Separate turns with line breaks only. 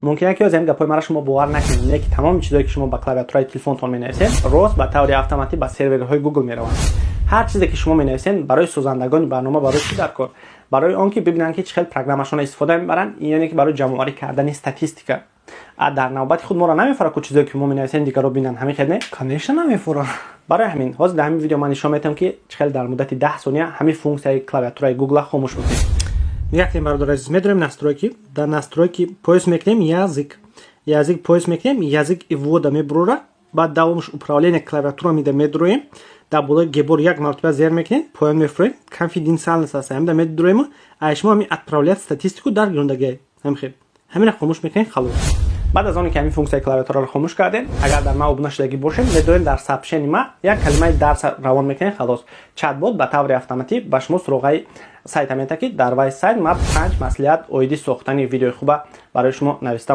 Мумкин ки ҳозир ҳамин гапҳои маро шумо бовар накунед, не ки тамоми чизое, ки шумо ба клавиатураи телефонтон менависед, рост ба таври автоматӣ ба серверҳои Google мераванд. Ҳар чизе, ки шумо менависед, барои созандагони барнома барои чӣ дар кор? Барои он ки бибинанд, ки чӣ хел программашонро истифода мебаранд, яъне ки барои ҷамъоварӣ кардани статистика. А дар навбати худ моро намефора ку чизое, ки мо менависем, дигарро бинанд, ҳамин хел не? Конечно, намефора. Барои ҳамин ҳозир дар ҳамин видео ман нишон медиҳам, ки чӣ хел дар муддати 10 сония ҳамин функсияи клавиатураи Гугла хомӯш бикунед.
Нигоҳ кунем, бародари азиз, медорем настройки, дар настройки поиск мекунем язык, язык поиск мекунем, язык и ввода мебурора, баъд давомаш управление клавиатура мида медуроем, дар болои гебор як маротиба зер мекунем, поён мефуроем, конфиденциальность аст, ҳамида медуроем. Ай шумо ҳамин отправлять статистику дар гирондагиай, ҳамин ҳамина хомӯш мекунем, халос.
Баъд аз оне ки ҳамин функсияи клавиатураро хомӯш кардем, агар дар ма обуна шудагӣ бошем, медорем дар сообщение ма як калимаи дарс равон мекунем, халос. Чатбот ба таври автоматӣ ба шумо суроғаи сайта метавад, ки дар вай сайт ма панҷ маслиҳат оиди сохтани видеои хуба барои шумо нависта.